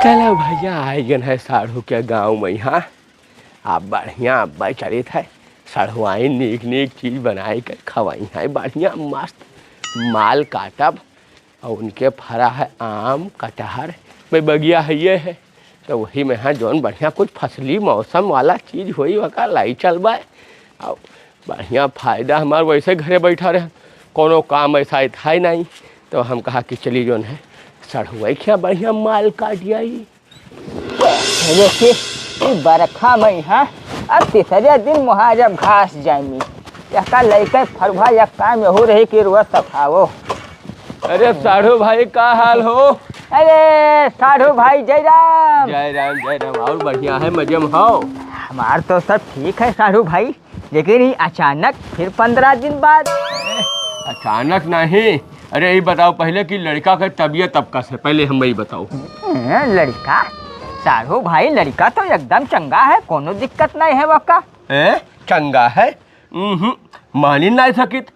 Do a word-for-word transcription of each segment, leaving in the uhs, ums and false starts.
चलो भइया, आइ गन है साढ़ू के गाँव मइहाँ। अब बढ़िया अब्बे चलित है, सढ़ुआइन नीक नीक चीज बनाइ के खवइहैं, बढ़िया मस्त माल काटब। अउ उनके फरा है आम, कटहर, मइहाँ बगिया हइये है, तो वही मइहाँ जौन बढ़िया कुछ फसली मौसम वाला चीज होई, ओका लाई चलबे। अउ बढ़िया फायदा हमार, वैसे घरे बैठा रहे, कौनो काम ऐसा था ही नहीं, तो हम कहा कि चली जौन है सढ़ुआई के यहाँ बढ़िया माल काट आई। देखी, ई बरखा मइहाँ अब तीसरे दिन मुहाजब घास जामी। यहका लइके फरुहा एक काम यहू रही कि रोज सफाओ। अरे साढ़ू भाई, का हाल हो? अरे साढ़ू भाई, जय राम। जय राम, जय राम। और बढ़िया है, मजे में हो? हमार तो सब ठीक है साढ़ू भाई, लेकिन ई अचानक फिर पन्द्रह दिन बाद। अचानक नहीं। अरे, ई बताओ पहिले कि लड़िका के तबियत अब कस है, पहिले हम ई बताओ। हैं, लड़िका? साढ़ू भाई, लड़िका तो एकदम चंगा है, कौनो दिक्कत नहीं है वहका। हैं? चंगा है? उहुं, मानी नहीं सकित।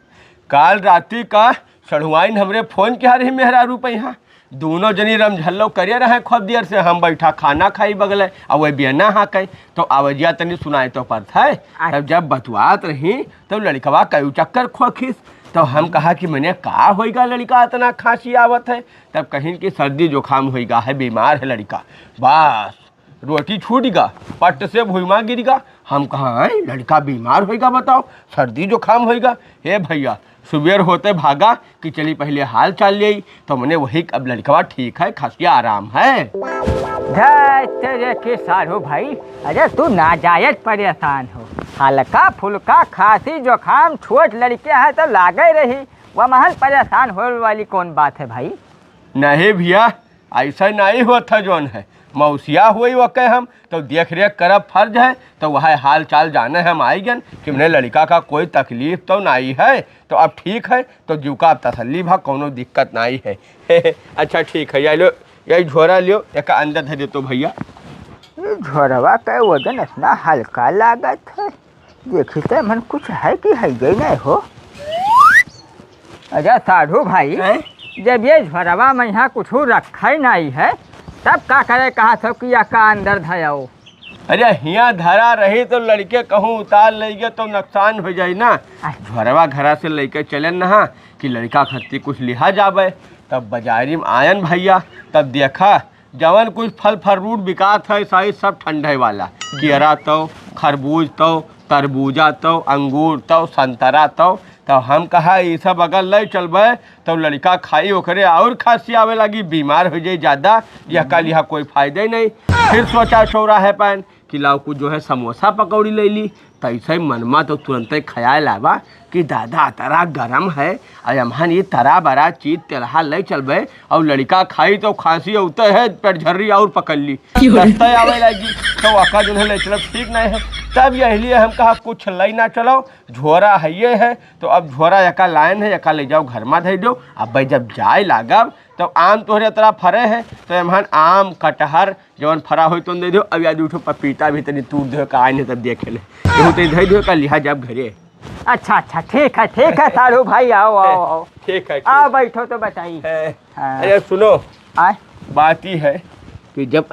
काल राती का सढ़ुआइन हमरे फोन किहा रही मेहरारू पइहाँ। दूनो जनी रमझल्लो करे रहे खूब देर से, हम बैठा खाना खाई बगले, अउ वह बियना हाँके, तो आवाजिया तनी सुनाई तो परत है। अच्छा। तब जब बतुआत रही, तब लड़िकवा कई चक्कर खोखिस, तो हम कहा कि मने का होइगा लड़िका अतना खाँसी आवत है, तब कहिन कि सर्दी जुकाम होइगा है, बीमार है लड़िका। बस, रोटी छूटिगा, पट से भुइमा गिरिगा। हम कहा, "हैं, लड़िका बीमार होइगा, बताओ, सर्दी जुकाम होइगा?" हे भइया, सुबेर होते भागा कि चली पहिले हाल चाल लेई, तो मने वही अब लड़िकवा ठीक है, खाँसिया आराम है। धत तेरे के साढ़ू भाई, अरे तू नाजायज परेशान हो। हल्का फुल्का खाँसी जुकाम छोट लड़िके है तो लागे रही, वह महन परेशान होए वाली कौन बात है भाई? नहीं भइया, ऐसा नहीं होत है जौन है, मौसिया हुई ओके हम तो देख रेख करब फर्ज है, तो वह हाल चाल जाने हम आइ गन कि मने लड़िका का कोई तकलीफ तो नहीं है, तो अब ठीक है, तो जीव का अब तसल्ली भा कौनो दिक्कत नहीं है। अच्छा ठीक है, ये लो, यही झोरा लियो, एका अंदर धर देतो भइया। ई झोरवा के वजन इतना हल्का लागत है, देखी तो मन कुछ है कि है ही नहीं हो। अच्छा साढ़ू भाई, हैं? जब ये झोरवा मइहाँ कुछ रखा ही नहीं है, तब का करे कहा थो कि यहका अंदर धयाओ? अरे हियाँ धरा रही तो लड़िके कहूँ उतार लइगे तो नुकसान होइ जाई ना। अच्छा। झोरवा घरा से लइके चलेन ना कि लड़िका खत्ती कुछ लिहा जाबे, तब बजारी में आयन भइया, तब देखा जवन कुछ फल फ्रूट बिकात है, साई सब ठंडे वाला। केरा तो, खरबूज तो, तरबूजा तो, अंगूर तो, संतरा तो। तो हम कहा, "ई सब अगर ले चलबे, तो लड़िका खाई, ओकरे और खाँसी आवे लागी, बीमार होइ जाई ज्यादा, यहका लिहा कोई फायदा ही नहीं।" फिर सोचा चौराहे पन कि लाओ कुछ जो है समोसा पकौड़ी ले ली, तैसे मनमा तो तुरंते ख्याल आवा कि दादा अतरा गरम है, अरे हमहन ये तरा बरा चीज तेलहा ले चलबे, और लड़िका खाई तो खाँसी होते है, पेट झर्री और पकड़ ली, क्यों रे? रस्ता आवे लागी, तो ओका जो है ले चलब ठीक नहीं है। तब यही लिए हम कहा कुछ ले ना चलो, झोरा है ये है, तो अब झोरा एका लायन है, एका ले जाओ घर मा धइ दो। अब भाई जब जाए लागब, तो आम तोहरे अतरा फरे है, तो एमहन आम, कटहर, जवन फरा होई तोन दे दियो। अब याद उठो, पपीता भी तनी तूर दियो, का आइन है तब देखे ले। एहू तनी धइ दियो, का लिहा जाब घरे। अच्छा, अच्छा, ठीक है, ठीक है, साढ़ू भाई, आओ, आओ, आओ। ठीक है, ठीक। आओ, बैठो तो बताई। है। हाँ। अरे सुनो, आय? बात ई है कि जब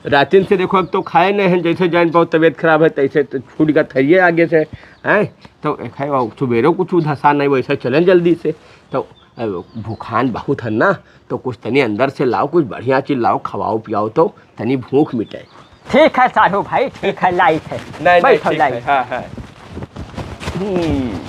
रातिन से देखो, अब तो खाए नहीं हैं, जैसे जान पाओ तबीयत खराब है, तैसे तो छूट गया थरिये आगे से, हैं? तो एक है, वो सुबेरो कुछ धसा नहीं, वैसे चलें जल्दी से। तो अब भूखान बहुत है ना, तो कुछ तनी अंदर से लाओ, कुछ बढ़िया चीज लाओ, खवाओ पियाओ तो तनी भूख मिटे। ठीक है साढ़ू भाई, ठीक है, लाइट है। नहीं, नहीं, बैठो, ठीक लाइट है, है। हाँ, हाँ। हम्म,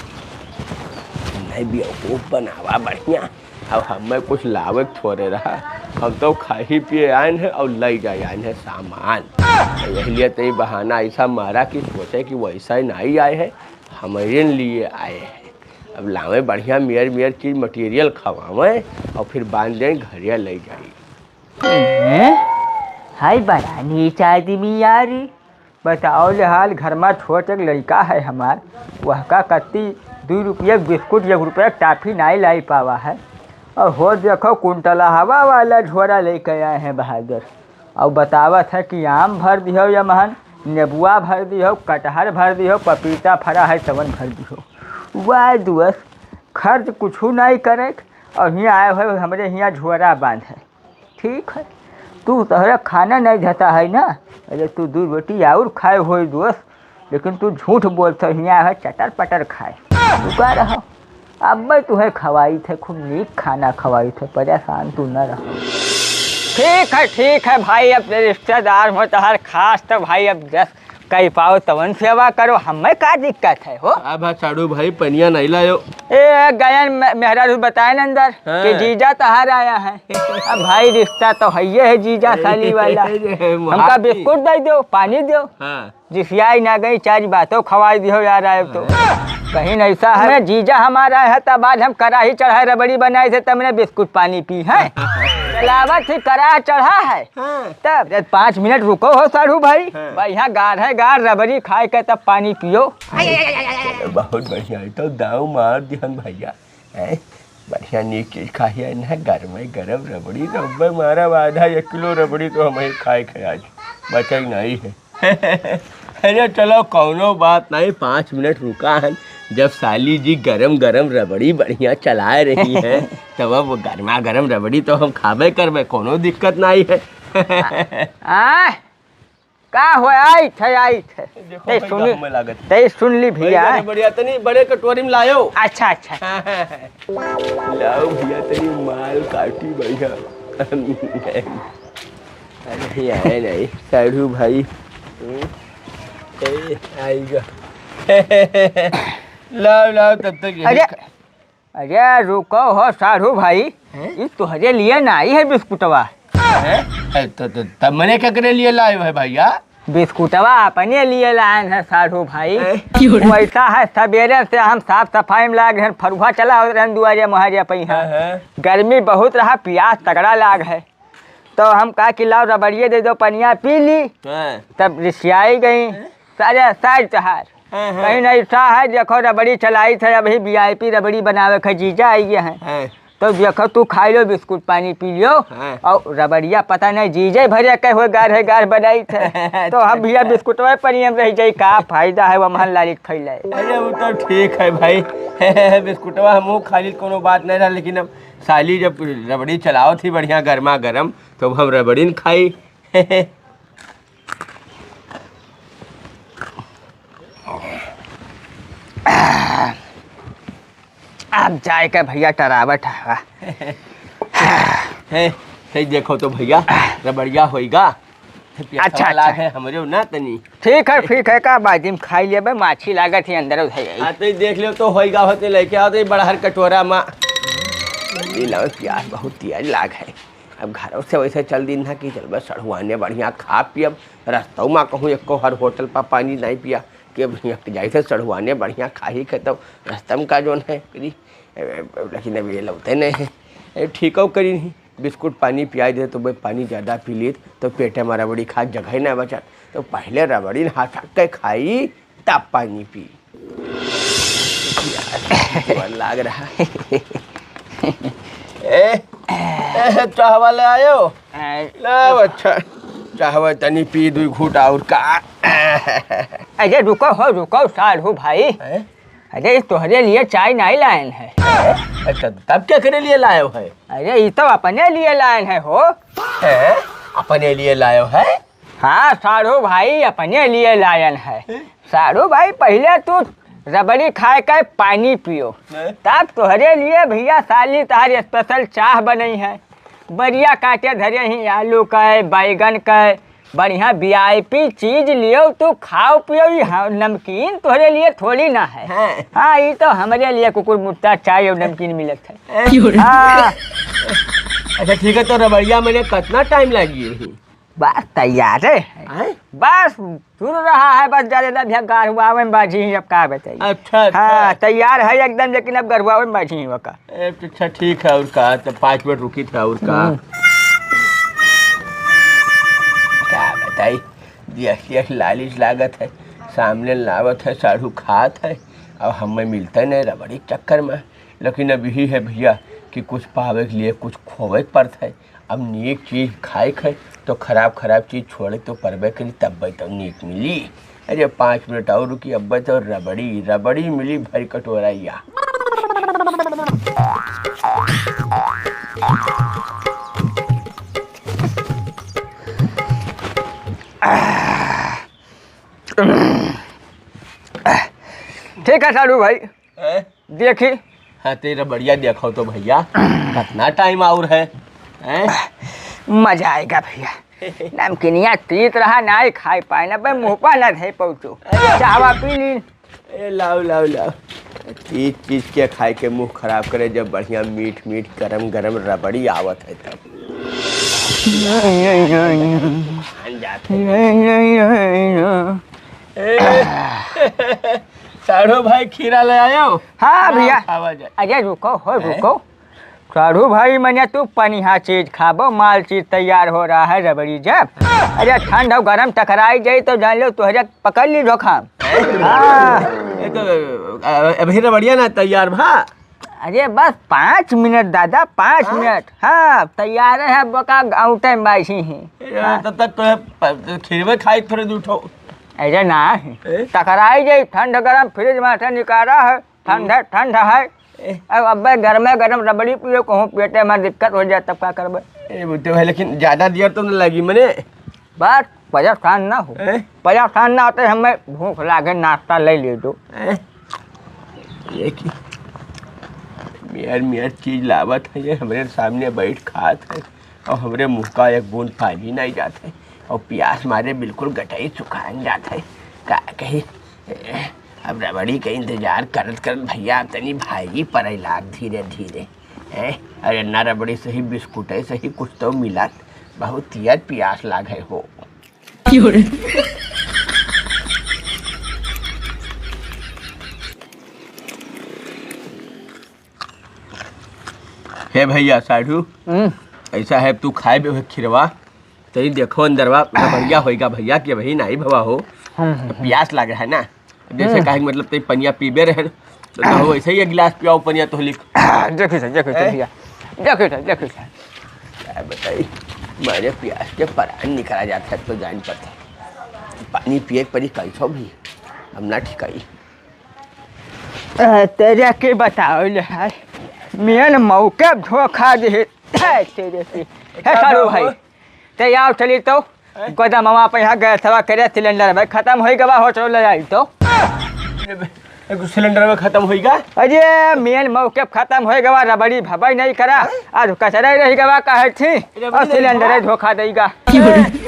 नहीं बेवकूफ बनावा बढ़िया। अब हमें कुछ लावे के थोड़े रहा, हम तो खाही पिए आयन है और लई जाए आयन है सामान। यही लिए तो ये बहाना ऐसा मारा कि सोचे कि वैसा ही नहीं आए हैं, हमारे लिए आए हैं। अब लावे बढ़िया मेर मेर चीज मटेरियल खवावे और फिर बांध दें घरिया ले जाई। हैं? हाय बड़ा नीच आदमी यार। बताओ ले हाल, घर मा छोट एक लड़िका है हमार, वहका कत्ती दुइ रुपया के बिस्कुट, एक रुपया के टाफी नाई लाई पावा है। और हो देखो कुंटलहवा वाला झोरा लेके आए हैं बहादुर, और बतावत है कि आम भर दिहो या महन, नेबुआ भर दिहो, कटहर भर दिहो, पपीता फरा है तवन भर दिहो। वाह दोस्त, खर्च कुछ नहीं करे और हियाँ आए हो हमरे हियाँ झोरा बांधे। ठीक है, तू तोहरा खाना नहीं जाता है ना? अरे तू दू रोटी और खाए होई दोस्त, लेकिन तू झूठ बोलत है, हियाँ है चटर पटर खाए। तू का रहो? अब मैं तुहे खवाई थे, खूब नीक खाना खवाई थे, परेशान तू न रहो। ठीक है, ठीक है भाई, अब रिश्तेदार हो तोहर खास, तो भाई अब जस कई पाओ तवन सेवा करो, हमें का दिक्कत है हो? अब हाँ साढ़ू भाई पनिया नहीं लायो। ए गयन मे-, मेहरारू बताए न अंदर हाँ। कि जीजा तोहार आया है। अब भाई रिश्ता तो है ये है जीजा साली वाला। अरे, हमका माँ। बिस्कुट दे दो, पानी दो। हाँ। जिसियाई ना गई, चार बातों खवाई दियो यार, आए तो। हाँ। कहीं ऐसा है, जीजा हमारा है, तब आज हम कड़ाही चढ़ाए, रबड़ी बनाए थे, तमने बिस्कुट पानी पी है। चलावत ही कड़ाह चढ़ा है। हाँ। तब जब पाँच मिनट रुको हो साढ़ू भाई, हाँ। बढ़िया गाढ़े गाढ़ रबड़ी खाए के तब पानी पियो। बहुत बढ़िया है, तो दाव मार दिहन भैया। हैं? बढ़िया नीक चीज खाही है ना, गरमे गरम रबड़ी, रब्बे मारा आधा एक किलो रबड़ी तो हम ही खाए के आज, बचल नहीं है। अरे चलो, कौनो बात नहीं, पाँच मिनट रुका है। जब साली जी गरम गरम रबड़ी बढ़िया चलाए रही हैं, तब अब वो गर्मा गरम रबड़ी तो हम खाबे करबे, कौनो दिक्कत नहीं है। आ, का हो, आई थे, आई थे। देखो ते भाई, सुन, गाँव में लागत। ते सुन ली भैया। भैया, बढ़िया, तनी बड़े कटोरी में लायो। अच्छा, अच्छा। लाओ भैया, तनी माल काटी बढ़िया। अरे, ये है नहीं, साढ़ू भाई। हम्म। ए, आइगा। लाओ, लाओ, तब तक यही अरे, खा- अरे, रुको हो साढ़ू भाई, हैं? ई तोहरे लिए ना आई है बिस्कुटवा। हैं? ए, तो, तो, तब मने केकरे लिए लायो है भैया? बिस्कुटवा अपने लिए लायन है साढ़ू भाई। हैं? वैसा है, सवेरे से हम साफ सफाई में लाग हैं, फरुहा चला होत रहन दुआरे मुहारे पे यहाँ। हाँ, हाँ। गर्मी बहुत रहा, प्यास तगड़ा लाग है। तो हम कहा कि लाओ रबड़िए दे दो, पनिया पी ली। हाँ। तब रिसियाई गई। हैं? सारे साइड तहार। हाँ, हाँ। कहीं नहीं सा है, देखो रबड़ी चलाई थे, अभी वी आई पी रबड़ी बनावे के जीजा आई हैं। हाँ। तो देखो तू खाई लो, बिस्कुट पानी पी लियो। हाँ। और रबड़िया पता नहीं जीजे भरे के हुए गाढ़े गाढ़ बनाई थे। तो हम भैया बिस्कुटवा पर ही हम रह जाई, का फायदा है वो महन लालिक फैलाए। अरे वो तो ठीक है भाई। बिस्कुटवा हमहू खा ली, कोनो बात नहीं रहा, लेकिन अब साली जब रबड़ी चलाओ थी बढ़िया गर्मा गर्म, तो अब हम रबड़ी न खाई। अब जाए के भैया टरावट है। हे, सही देखो तो भैया, रबड़िया होइगा। प्यासा अच्छा, वाला अच्छा। है हमरे ना तनी। ठीक है, ठीक है, का बाजी में खाई लेबे, माछी लागत ही अंदर उधर आई। हाँ, तो देख लो तो होइगा होते लेके आओ तो ये बड़हर कटोरा मा। ये लो, प्यास बहुत तेज लाग है। अब घरों से वैसे चल दिन था कि चल बस सढ़ुआने बढ़िया खा पियब। रस्तौ मा कहूँ एको हर होटल पर पानी नहीं पिया कि अब यहाँ जाए थे सढ़ुआने बढ़िया खाही के तब रस्तम का जोन है करी। लेकिन अब ये लौटे नहीं है। ए, ठीकौ करी नहीं, बिस्कुट पानी पियाई दे तो भाई पानी ज़्यादा पी लीत तो पेटे मा रबड़ी खा जगह ही ना बचत। तो पहले रबड़ी हाथ के खाई तब पानी पी। यार, लाग रहा। ए, ए, चाहवा ले आयो? ए। लाओ, अच्छा, चाहवा तनी पी दुई घूंट और का। अरे रुको हो, रुको साढ़ू भाई। हैं? अरे, ई तोहरे लिए चाय नहीं लायन है। अच्छा, तब केकरे लिए लायो है? अरे, ई तो अपने लिए लायन है हो। हैं? अपने लिए लायो है? हाँ साढ़ू भाई, अपने लिए लायन है। साढ़ू भाई, पहिले तू रबड़ी खाए के पानी पियो, हैं? तब तोहरे लिए भैया साली तोहार स्पेशल चाह बनई है। बढ़िया काटे धरे ही आलू के, बैगन के, बढ़िया वी आई पी चीज लियो, तू खाओ पियो। ई हाँ, नमकीन तोहरे लिए थोड़ी ना है। हैं। हाँ, ई तो हमरे लिए कुकुर मुत्ता चाय और नमकीन मिलत है। हैं? हाँ। अच्छा ठीक है, तो रबड़िया मने कितना टाइम लागी? बस तैयार है। हैं? बस चुर रहा है, बस ज्यादा ना भैया गढ़वावे में बाजी ही, अब का बताई। अच्छा, अच्छा। हाँ, तैयार है एकदम, लेकिन अब गढ़वावे में बाजी ही वका। ए, तो अच्छा ठीक है, और का, तो पाँच मिनट रुकी था, और का। हम्म। का बताई, देख देख लालिच लागत है, सामने लावत है, साढ़ू खात है, अब हमें मिलते नहीं रबड़ी के चक्कर में। लेकिन अब यही है भैया कि कुछ पावे के लिए कुछ खोवे के पड़त है। अब नीक चीज खाए के है तो खराब खराब चीज छोड़े तो परबे करी, तब्बे तो नीक मिली। अरे पाँच मिनट और रुकी, अब्बे तो रबड़ी, रबड़ी मिली भर कटोरा या। ठीक है साढ़ू भाई। हैं? देखी। हाँ, तेरा बढ़िया देखो तो भैया, कितना टाइम और है? हैं? मजा आएगा भैया। नमकीनिया तीत रहा, नाहीं खाए पाए ना, बे मुँह पर ना धे पहुँचो। चाहवा पी ली। ए, लाओ, लाओ, लाओ। तीत चीज के खाए के मुँह खराब करे, जब बढ़िया मीठ मीठ गरम गरम रबड़ी आवत है तब। खान जात है। ए, साढ़ू भाई, खीरा ले आयो? हाँ, हाँ, भैया। खावा जाए। अरे रुको हो, हैं? रुको। साढ़ू भाई, मने तू पनिहा चीज खाबो, माल चीज तैयार हो रहा है रबड़ी जब। अरे ठंड और गरम टकराई जाई तो जान लो तोहरे पकड़ ली धोखा। हाँ। ये तो, अ, अभी रबड़िया ना तैयार भा। अरे बस पाँच मिनट दादा, पाँच पाँच? मिनट। हाँ, तैयार है, बोका गाँव टाइम बाइसी ही। ए, हाँ। तब तक तो है, प-, खीरवे खाई थोड़े दू ठो। अरे ना, ए? टकराई जाई, ठंड गरम फ्रिज में से निकाला है, ठंड है, हम्म। ठंड है। ए? अब अब्बे गरमे गरम रबड़ी पियो, कहूँ पेटे में दिक्कत हो जाए, तब का करबे? ए, वो तो है, लेकिन ज्यादा देर तो न लगी मने। बस परेशान ना हो, ए? परेशान ना होते, हमें भूख लागे, नाश्ता ले ले दो। ए? ये की मियर मियर चीज लावत है, ये हमरे सामने बैठ खात है और हमरे मुँह का एक बूंद पानी नहीं जात है और प्यास मारे बिल्कुल गटई सुखान जात है। का कही, ए, अब रबड़ी के इंतजार करत करत भैया तनी भाई परे लाग धीरे धीरे। ए, अरे ना रबड़ी सही, बिस्कुट है सही, कुछ तो मिलत, बहुत तेज प्यास लाग है हो। हे भैया साढ़ू, हम्म। ऐसा है, तू खाए बे खिरवा, तई देखो अंदरवा बढ़िया होइगा भैया, कि वही नहीं भवा हो। हम्म, हम्म, हम्म। प्यास लागे है ना, जैसे हम्म। काहे कि मतलब तई पनिया पीबे रहे, तो कहो ऐसे ही एक गिलास पियाओ पनिया तो लिख। देखी सर, देखी सर हैं? भैया, देखी सर, देखी सर। क्या बताई, मारे प्यास के परान निकला जाता है, तो जान पड़ता है। पानी पिए के परी कैसो भी, हम ना ठिकाई। अ, तेरे के बताओ ले हाय, मियन मौके धोखा दे है तेरे से। हे का साढ़ू भाई, भाई? ते आओ चली तो, हैं? गोदामवा पे यहाँ गैसवा करे सिलेंडर में खत्म होई गवा हो, चलो ले आई तो। ए, ए, सिलेंडर में खत्म होई गा? अरे, मियन मौके खत्म होई गवा, रबड़ी भबई नहीं करा, हैं? आज कचरा ही रही गवा, कहे थी, रबड़ी और नहीं सिलेंडर भवा? धोखा देगा।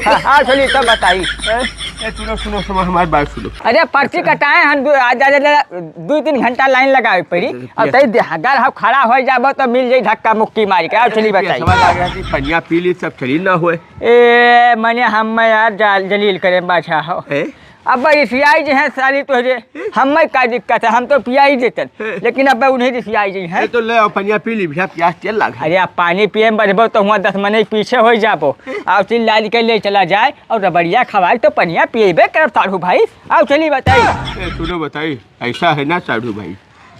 हाँ, हाँ, चलिए, तब बताई। ए, ए, सुनो, सुनो, सुनो, हमारी बात सुनो। अरे, पर्ची कटाए हम दो, आ, जा, जा, जा, दो तीन घंटा लाइन लगावे पड़ी। अरे, अब तई दे-, अगर हम खड़ा हो जाबो तो मिल जाई धक्का मुक्की मार के। आओ, चली बताई। समझ आ गया कि पनिया पी ली, सब चली ना होए। ए, मने हम यार जाल-, जलील करे बाछा हो। ए? अब रिसियाई जे है साली तोहरे, हम्म। हमें का दिक्कत है, हम तो पियाई देतन, हम्म। लेकिन अब उन्हें रिसियाई जे है। ये तो ले आओ, पनिया पी ली, भैया, प्यास तेल लाग है। अरे, अब पानी पिए में बढ़बो तो हुआ दस मनई पीछे हो जाबो। हम्म। आओ, चिल्ला के ले चला जाए और रबड़िया खवाए तो पनिया पिएबे करब, साढ़ू भाई। आओ, चली बताई। ए, सुनो बताई, ऐसा है ना साढ़ू भाई,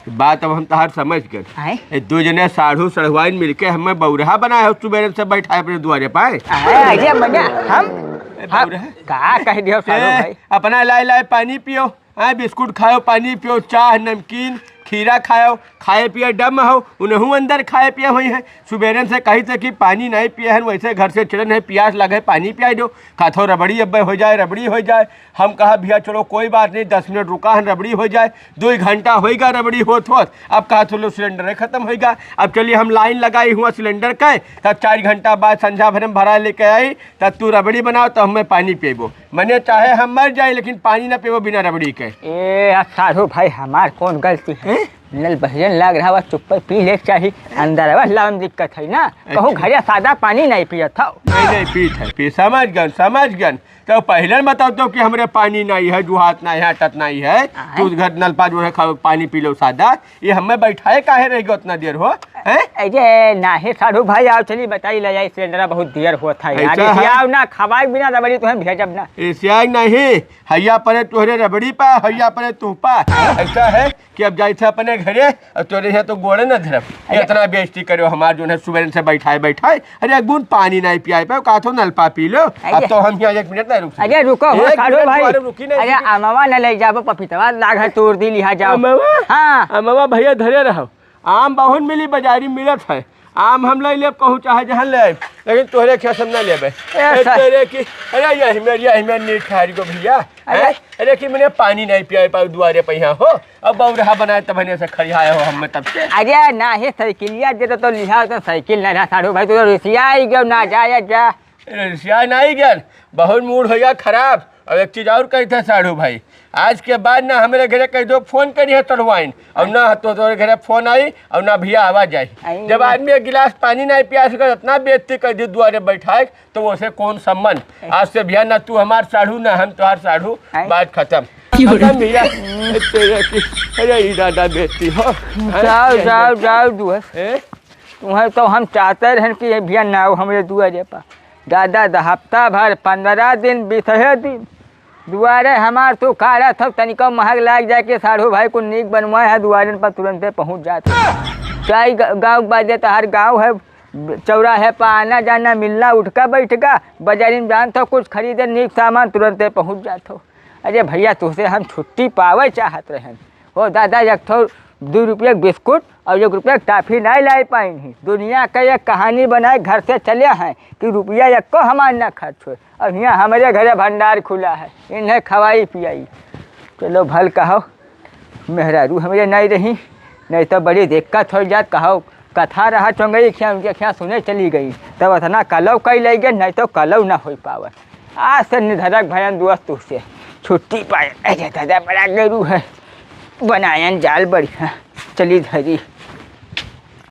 बात अब हम तहार समझ गए। आए? ए, दो जने साढ़ू सढ़ुआइन मिलके हमें बौरहा बनाए हो, सुबेरे से बैठा है अपने दुआरे पे। आए, अरे मने हम, ए, हम बौरहा? का कह दियो साढ़ू ए, भाई? अपना लाए लाए पानी पियो, हाँ, बिस्कुट खाओ, पानी पियो, चाह, नमकीन, खीरा खाओ, खाए पिए डम हो, उनहू अंदर खाए पिए होई है। सुबेरन से कही थे कि पानी नहीं पिए हैं, वैसे घर से चलन है, प्यास लगे, पानी पिया दो। कहा थो रबड़ी अब्बे हो जाए, रबड़ी हो जाए। हम कहा, "भैया चलो कोई बात नहीं, दस मिनट रुका है, रबड़ी हो जाए।" दो घंटा होइगा रबड़ी होत होत, अब कहा थो लो सिलेंडर है खत्म होइगा। अब चलिए हम लाइन लगाई हुआ सिलेंडर का, तब चार घंटा बाद संझा भर में भरा लेके आई, तब तू रबड़ी बनाओ, तब हमें पानी पिएबो। मने चाहे हम मर जाए, लेकिन पानी ना पिएबो बिना रबड़ी के। ए, अब साढ़ू भाई, हमार कौन गलती है? हैं? नल बहिरन लाग रहा बा, चुप्पे पी ले के चाही। अंदर बस लाम दिक्कत है ना। कहूँ अच्छा। घरे सादा पानी नहीं पियत हौ। नहीं, नहीं पीत है, पी, समझ गन, समझ गन। तो पहले न बताओ तो कि हमरे पानी नहीं है, जुहात नहीं है, अटत नहीं है। आय। तू घर नलपा जो है, खा-, पानी पी लो सादा। ये हमें बैठाए काहे रह गयो उतना देर हो, हैं? अरे, नाही साढ़ू भाई, आओ चली बताई ले जाई, सिलेंडर बहुत देर होत है यार। ऐसा है? आओ ना, खवाई बिना रबड़ी तुहें भेजब ना। ऐसा नहीं, हैया परे तोहरे रबड़ी पा, हैया परे तू पा। ऐसा है कि अब जाई थे अपने घरे और तोरे यहाँ तो गोड़े न धरब। अरे। इतना बेइज्जती करो हमार, जो है सुबह से बैठाए बैठाए। अरे, एक बूंद पानी नहीं पियाए पाओ, कहा थो नलपा पी लो। अब अरे। तो हम यहाँ एक मिनट नहीं रुक सकते। अरे, रुको हो, एक साढ़ू मिनट भाई। तुम्हारे रुकी नहीं अरे, रुकी। अमवा न ले जाबो, पपीतवा लाग है, तोड़ दी, लिहा जाओ। अमवा? हाँ। अमवा भैया धरे रहो। आम बहुत मिली, बाजारी मिलत है। आम हम ले लेब, कहूँ चाहे जहाँ ले आइब, लेकिन तोहरे खेत हम ना लेबे। ए, ए, सर। तेरे की, अरे, यही मेर, यही मेर नीट खारी को भैया। अरे। हैं? अरे, कि मने पानी नहीं पिया पाऊ दुआरे पे यहाँ हो, अब बउरहा बनाए तब हने से खड़ियाए हो हम में तब से। अरे, ना ही साइकिलिया दे तो, तो लिहा तो साइकिल ना रहा, साढ़ू भाई, तू तो रिसिया आई गयो, ना जाए जा। रिसिया नहीं गल, बहुत मूड हो गया खराब। अब एक चीज और कहते हैं साढ़ू भाई, आज के बाद ना हमरे घरे कह दो फोन करी है तोड़वाइन, और ना तो तोरे घरे फोन आई, और ना भैया आवा जाए। आई। जब आदमी एक गिलास पानी नहीं पिया सके, इतना बेइज्जती कर दी दुआरे बैठाए, तो वो से कौन सम्मान? आई। आज से भैया ना तू हमार साढ़ू, ना हम तोहार साढ़ू, आई। बात खत्म। क्यों रे? खत्म भैया। तेरे की, अरे ई दादा बेइज्जती हो। जाओ, हैं? जाओ, जाओ दुआ। हैं? तुम्हें तो हम चाहते रहन कि ये भैया ना आओ हमरे दुआरे पर। दादा, द-, हफ्ता भर, पन्द्रह दिन, बीसहे दिन, दुआरे हमार तू काढ़त हो, तनिको महक लाग जाए कि साढ़ू भाई को नीक बनवाए है, दुआरन पर तुरंते पहुँच जात हो। चाहे ग-, गाँव बाजे तोहार गाँव है, चौराहे पर आना जाना, मिलना, उठका बैठका, बाजारी में जानत हो, कुछ खरीदे नीक सामान, तुरंते पहुँच जात हो। अरे भैया, तुहसे हम छुट्टी पावे चाहत रहन। हो दादा, एक ठो दू रुपया के बिस्कुट और एक रुपया के टाफी नहीं लाई पाइन ही। दुनिया का एक कहानी बनाए घर से चले हैं कि रुपया एको हमार ना खर्च होए। अब हियाँ हमरे घरे भंडार खुला है, इन्हें खवाई पियाई। चलो भल कहो, मेहरारू हमरे नहीं रही, नहीं तो बड़ी दिक्कत हो जात। कहो कथा रहा चोंगई खिया, उनके खिया सुने चली गई, तब इतना कलव कई ले गए, नहीं तो कलव ना हो पावे। आज से निधरक भयन दोस्त तुझसे छुट्टी पाए। अरे दादा, बड़ा गरू है, बनायन जाल बढ़िया, चली धरी।